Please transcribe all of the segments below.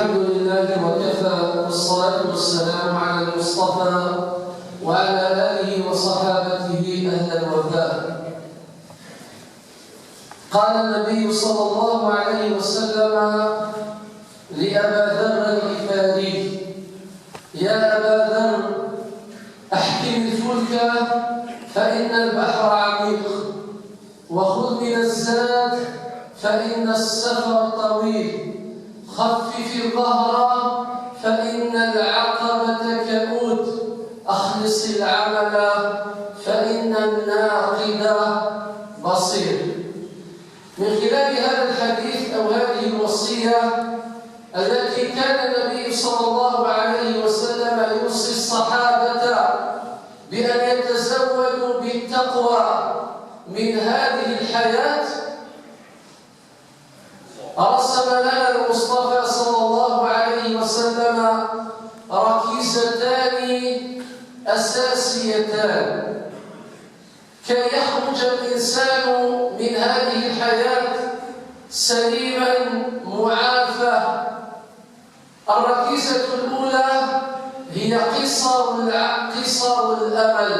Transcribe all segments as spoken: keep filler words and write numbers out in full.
الحمد لله وكفى، والصلاة والسلام على المصطفى وعلى آله وصحابته أهل الوفاء. قال النبي صلى الله عليه وسلم لأبا ذر الغفاري: يا أبا ذر، أحكم الفلك فإن البحر عميق، وخذ من الزاد فإن السفر طويل، خفف الظهر فإن العقبة كؤود، أخلص العمل فإن الناقد بصير. من خلال هذا الحديث أو هذه الوصية التي كان النبي صلى الله عليه وسلم يوصي الصحابة بأن يتزودوا بالتقوى من هذه الحياة، رسم لنا المصطفى صلى الله عليه وسلم ركيزتان أساسيتان كي يخرج الإنسان من هذه الحياة سليما معافى. الركيزة الأولى هي قصر الع-، قصر الأمل.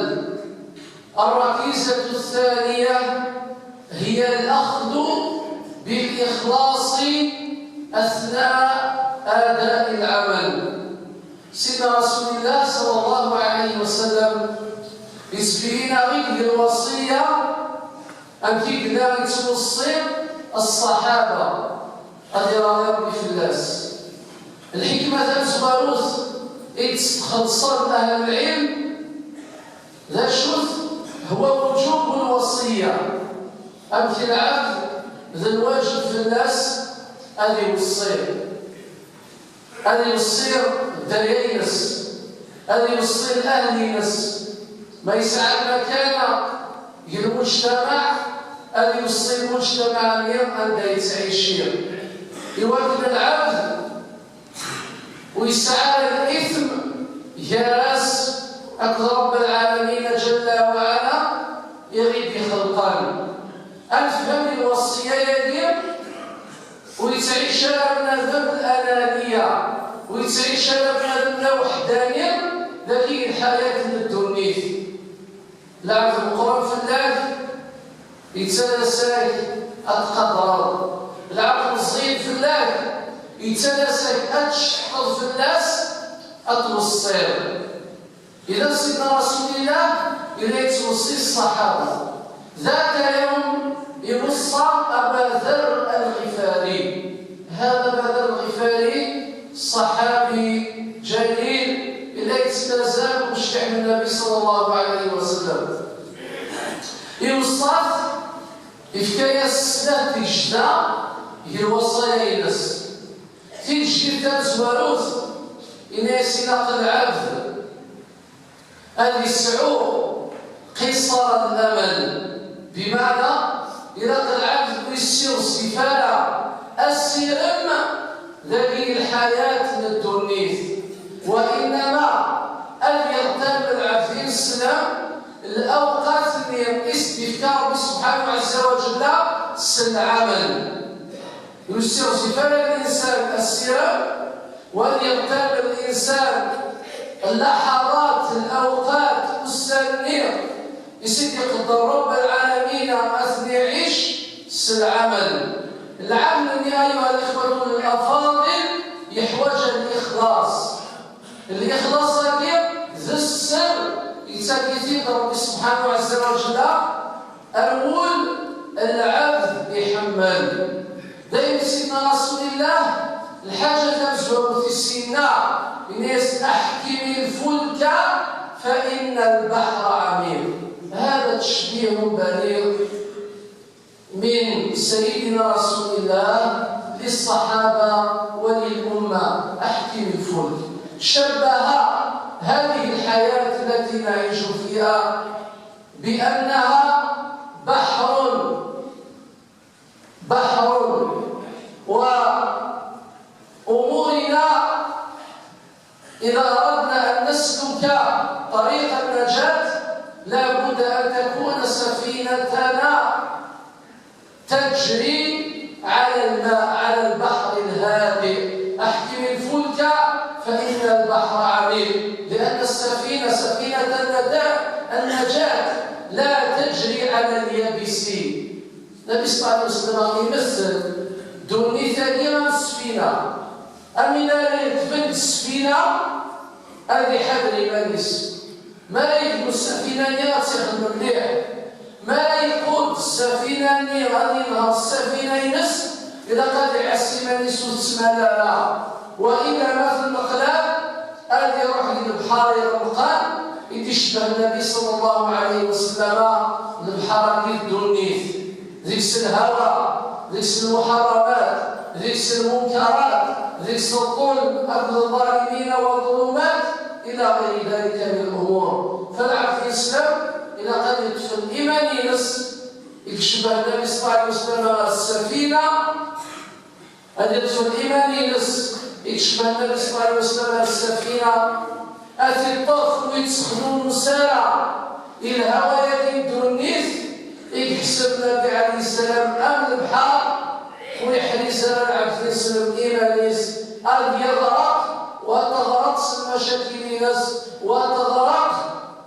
الركيزة الثانية هي الأخذ بالإخلاص أثناء أداء العمل. سيدنا رسول الله صلى الله عليه وسلم يسبينا غير الوصية أن تقدر توصي الصحابة، هذه راهي ربي في الناس. الحكمة تاع الزواروث يتخلصر أهل العلم ذا شوث هو وجوب الوصية. أمثل العبد ذا الواجب في الناس، هذه وصيه. Ad iweṣṣi dderya-ines, ad iweṣṣi lɛahed-ines, ma yesɛa lmakana deg lmujtamaɛ, ad iweṣṣi lmujtamaɛ-nni anda yettɛici, iwakken lɛebd ur yesɛi ara litem gar-as akked Ṛebbi lɛalamin ǧalla wa ɛala i ɣ-id-ixelqen. Ad nefhem lweṣṣya-agi. Ur yettɛic ara bnadem ananiya, ur yettɛic ara bnadem d aweḥdani dagi lḥayat n ddunit. Lɛebd meqqren fell-ak, yettalas-ak ad tqadreḍ. Lɛebd meẓẓiyen fell-ak, yettalas-ak ad tceṭṭeḍ fell-as, ad tweṣṣiḍ. Ila Sidna Rasulillah ila yettweṣṣi ṣṣaḥaba. ذات يوم iweṣṣa Aba Dherr Al-Ɣifari. هذا أبا ذر الغفاري صحابي جليل ila yettnazal umecṭiḥ n Nnbi ṣalla Llahu ɛalayhi wa sallam. Iweṣṣa-t, ifka-yas snat tigejda deg lwaṣaya-ines. Tigejdit tamezwarut, yenna-yas ilaq lɛebd ad yesɛu qisar n lamal, bimeɛna ilaq lɛebd ur yessiɣzif ara asirem dagi lḥayat n ddunit, wa innama ad yeɣtam lɛebd ineslem lawqat-nni i s-d-ifka Ṛebbi subḥanahu ɛezza wa ǧella s lɛamal. Ur yessiɣzif ara linsan asirem, u ad yeɣtam linsan llaḥaḍat, lawqat, ussan-nni i s-id-iqedder Ṛebbi lɛalamin ad ten-iɛic s lɛamal. Lɛamal-nni, ayuha lixwatu lafadil, yeḥwaǧ lixlaṣ. Lixlaṣ-agi d sser, yettak-it-id Ṛebbi subḥanahu ɛezza wa ǧella, ar wul n lɛebd iḥemmel. Daymi Sidna Rasulillah, lḥaǧa tamezwarut i s-yenna, yenna-yas: أحكم الفلك فإن البحر عميق. هذا تشبيه بليغ من سيدنا رسول الله للصحابة وللأمة. أحكم الفلك. شبه هذه الحياة التي نعيش فيها بأنها بحر، بحر، وأمورنا إذا أردنا أن نسلك طريق النجاة لا بد أن تكون سفينتنا تجري على الماء، على البحر الهادئ. أحكم البحر عميق، لأن السفينة، سفينة النجاة، النجاة لا تجري على اليابس. النبي صلى الله عليه وسلم يمثل ddunit-agi am ssfina. Amin ara yetbend ssfina, ad iḥader iman-is. Mi ara yebnu ssafina-nni, ad tt-ixdem mliḥ. Mi ara iqudd ssafina-nni, ad yenher ssafina-ines, ilaq ad iɛass iman-is ur tettmal ara. Wa illa ma tenneqlab, ad iruḥ deg lebḥer iɣelqen, i d-icebbeḥ Nnbi ṣalla Llahu ɛalayhi wa sallama lebḥer-agi d ddunit. Deg-s lhawa, deg-s lmuḥaramat, deg-s lmunkarat, deg-s ḍḍulm akked ḍḍalimin wa ḍḍulumat, ila ɣayri dalika min lumur. Falɛebd yeslam, ilaq ad yeṭṭef iman-ines, i yecbeḥ Nnbi ṣalla Llahu ɛalayhi wa sallam ɣer ssafina, ad yeṭṭef iman-ines, i yecbeḥ Nnbi ṣalla Llahu ɛalayhi wa sallam ɣer ssafina, ad t-iṭṭef ur yettexnunes ara i lhawa-agi n ddunit, i yeḥseb Nnbi ɛalayhi ssalam am lebḥer, ur yeḥriz ara lɛebd-ines iman-is, ad yeɣreq, wa teɣreq s lmacakil-ines, wa teɣreq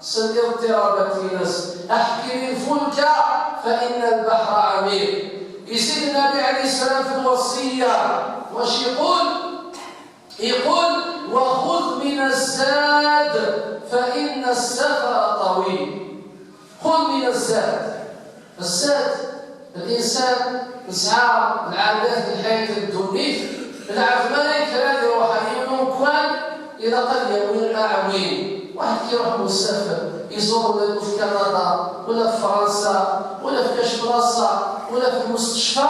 s الاضطرابات-ines. أحكم الفلك فإن البحر عميق. يزيد النبي عليه السلام في الوصية، واش يقول؟ يقول: وخذ من الزاد فإن السفر طويل. خذ من الزاد. الزاد، الإنسان يسعى العادات الحياة الدنيا، العفمان كان يروح يوم كوان إلى قد يوم أعوين. واحد كيروح مسافر يزور ولا في كندا ولا في فرنسا ولا في كاش بلاصة ولا في المستشفى،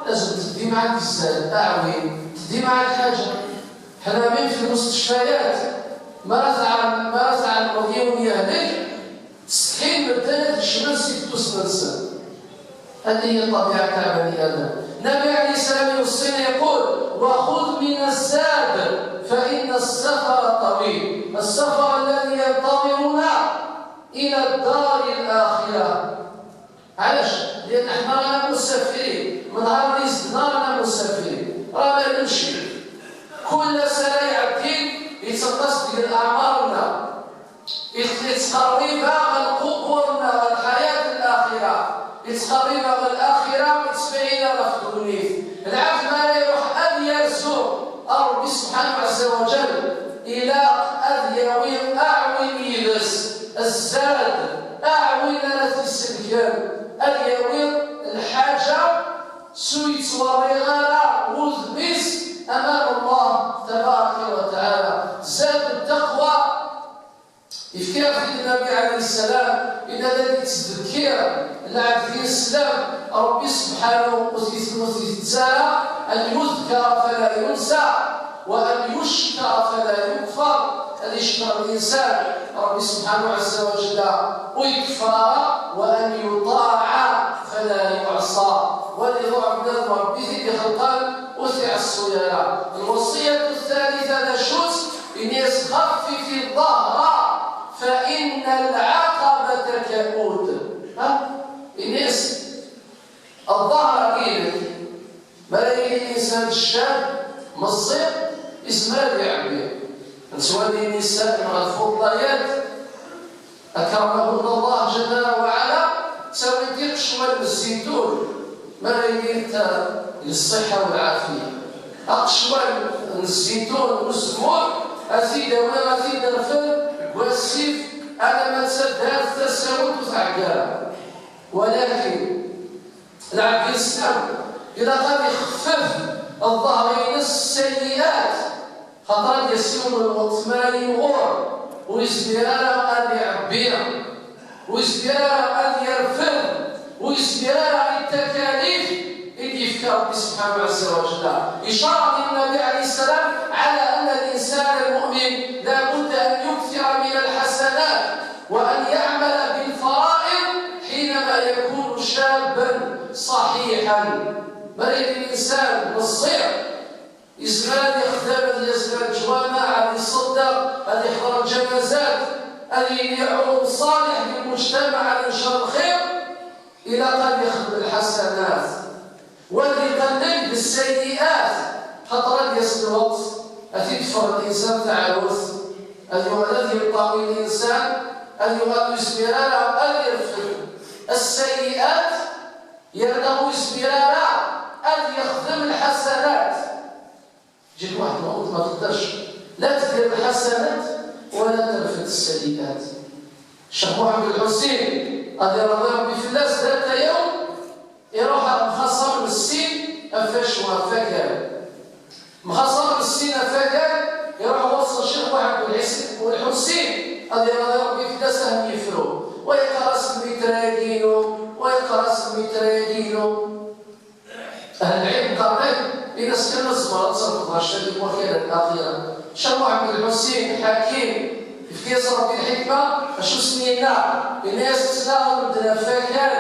لازم تدي معاك الزاد، أعوين، تدي معاك حاجة. حنا من في المستشفيات، ما تاع، ما تاع المريض يهلك، تستحيل مدة الشمس يكتو سنسن. هذه هي الطبيعة تاع بني آدم. النبي عليه السلام يوصينا يقول: وخذ من الزاد فإن السفر طويل. السفر الذي ينتظرنا إلى الدار الآخرة. علاش؟ لأن احنا رانا مسافرين، من نهار اللي زدنا رانا مسافرين، رانا نمشي. كل سنة يعدي يتنقص ديال أعمارنا، يت-، يتقرب من قبورنا والحياة الآخرة، يتقرب من الآخرة ويتسمعينا في الدنيا. العبد ما لا يروح أن يرزق ربي سبحانه عز وجل، إلى أن يوي أعوين يدس الزاد، أعوين أنا في السلكان، أن يوي الحاجة سويت وريغانا وذبيس أمام الله تبارك وتعالى. زاد التقوى. يفكر في النبي عليه السلام إن الذي تذكر العبد الإسلام ربي سبحانه وتعالى تسارى أن يذكر فلا ينسى وأن يشكر فلا يكفر. أن يشكر الإنسان ربي سبحانه عز وجل ويكفر، وأن يطاع فلا يعصى. ولذو عبد ربي ذي خلقان وثع الصيارة. الوصية الثالثة نشوت إنيس خفف الظهر فإن العقبة كؤود. ها؟ إنيس الظهر إلك. ما لا يجي الإنسان الشاب مصير يسمى يعبي. نسوالي النساء مع الفضليات أكرمهن الله جل وعلا، تساوي ديك شوال الزيتون، ما لا يجي للصحة والعافية. أقشوال الزيتون والزمور، أزيد أولا أزيد الفل والسيف، أنا ما تصدقت تساوي وتعقل. ولكن العبد الإسلام إذا غادي يخفف الظهر من السيئات، خاطر يسير من الوقت ما يمغور ويزمير أن يعبيها، ويزمير أن يرفض، ويزمير التكاليف اللي يفكر ربي سبحانه عز وجل. إشارة من النبي عليه السلام على أن الإنسان المؤمن لا بد أن يكثر من الحسنات وأن يعمل بالفرائض حينما يكون شابا صحيحا. مريض الإنسان مصير يزمان يخدم، يزمان جوامع، أن يصدق، أن يحضر الجنازات، أن يعود صالح للمجتمع، أن ينشر الخير، إلى قد يخدم الحسنات. واللي يقلل بالسيئات، خاطر يسلوط، أتي تفرد الإنسان تعاوز. Ad yuɣal ad yeṭṭawi linsan, ad yuɣal ur yezmir ara ad yerfed السيئات, yerna ur yezmir ara ad yexdem الحسنات. Ǧǧet waḥed lweqt ma teqdec la tdir الحسنات ولا terfed السيئات. Ccix Muḥend Lḥusin, ad iṛḍi Ṛebbi fell-as, ذات يوم iṛuḥ ar mxaṣam n ssin ɣef wacu, ɣef wakal. Mxaṣam n ssin ɣef wakal, iṛuḥ ɣur-s Ccix Muḥend Lḥusin, ad iṛḍi Ṛebbi fell-as, ad yefru. Wa yeqqar-as lmitra-agi-inu, wa yeqqar-as lmitra-agi-inu. Ahl lɛilm qqaren, ini-as kan ma tzemreḍ ad terfeḍ ɛecra di wakal n laxira. Ccix Muḥend Lḥusin Ḥakim, yefka-yas Ṛebbi lḥikma, acu sen-yenna? Yenna-yas ttnaɣen medden ɣef wakal,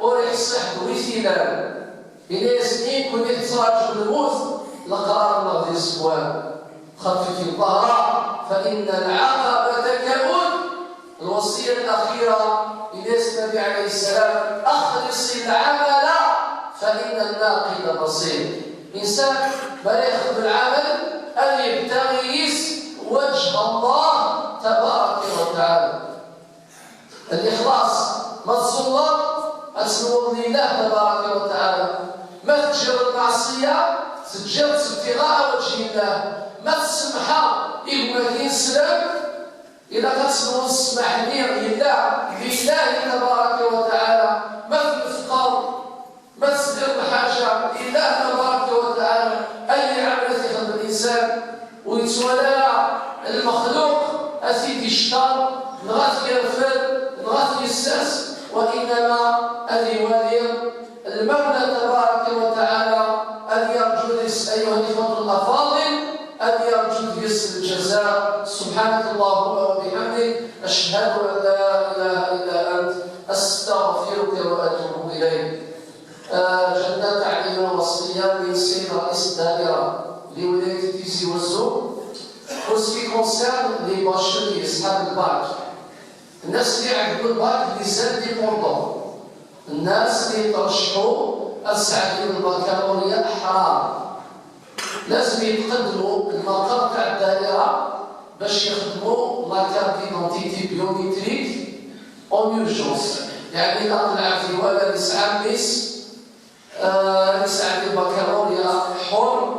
ur iḥṣi ḥedd wi t-ilan. Yenna-yas, in kuntum tettṛaǧum lmut, leqrar-nneɣ di zzwan. Xfifit ṭṭahra, فإن العقبة كؤود. الوصية الأخيرة, yenna-yas Nnbi ɛalayhi ssalam, أخلص العمل فإن الناقد بصير. Insan, mi ara yexdem lɛamal, ad yebtagi yis وجه الله تبارك وتعالى. Lixlaṣ, ma tẓuleḍ, ad tenweḍ lillah tabaraka wa taɛala. Ma teǧǧiḍ lmeɛṣiyya, teǧǧiḍ-tt ابتغاء وجه الله. Ma tsemḥeḍ i gma-k ineslem, ilaq ad tenweḍ ssmaḥ-nni yella lillahi tabaraka wa taɛala. Ma tnefqeḍ, ma tesliḍ lḥaǧa, lillah tabaraka wa taɛala. Ay lɛamal i t-ixdem linsan, ur yettwali ara lmexluq ad t-id-ickeṛ, neɣ ad t-yerfed, neɣ ad t-yessers, وإنما ad iwali lmawla tabaraka wa taɛala, ad yerǧu deg-s, أيها الإخوة الأفاضل, ad yerǧu deg-s lǧaza. سبحانك اللهم وبحمدك، أشهد أن لا إله إلا أنت، أستغفرك وأتوب إليك. آه، جاتنا تعليمة وصية من السيد رئيس الدائرة لولاية تيزي وزو. En ce qui concerne les bacheliers, أصحاب الباك، الناس اللي عندهم الباك, les indépendants, الناس اللي ترشحوا أسعد البكالوريا أحرار، لازم يتقدموا المقر تاع الدائرة باش يخدموا la carte d'identité biométrique en urgence. يعني إلا طلع في ولا يسعى ميس، آه، يسعى البكالوريا حر،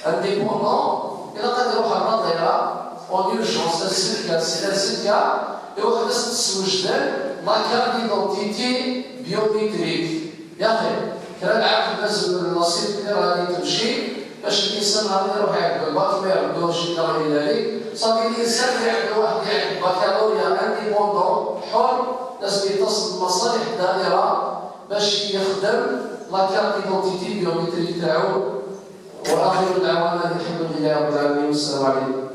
indépendant, إلا قد يروح الرضيعة en urgence, الزكا، سي الزكا، يروح الناس تسوجدان la carte d'identité biométrique. يا أخي، كان العام لازم الوسيط اللي راني تمشي باش الإنسان هذا يروح يعقب الباك، ما يعقبوش إلا غير ذلك. صافي، الإنسان اللي عنده واحد يعقب بكالوريا indépendant حر، لازم يتصل بمصالح الدائرة باش يخدم la carte d'identité biométrique تاعو. وآخر دعوانا الحمد لله رب العالمين، والسلام عليكم.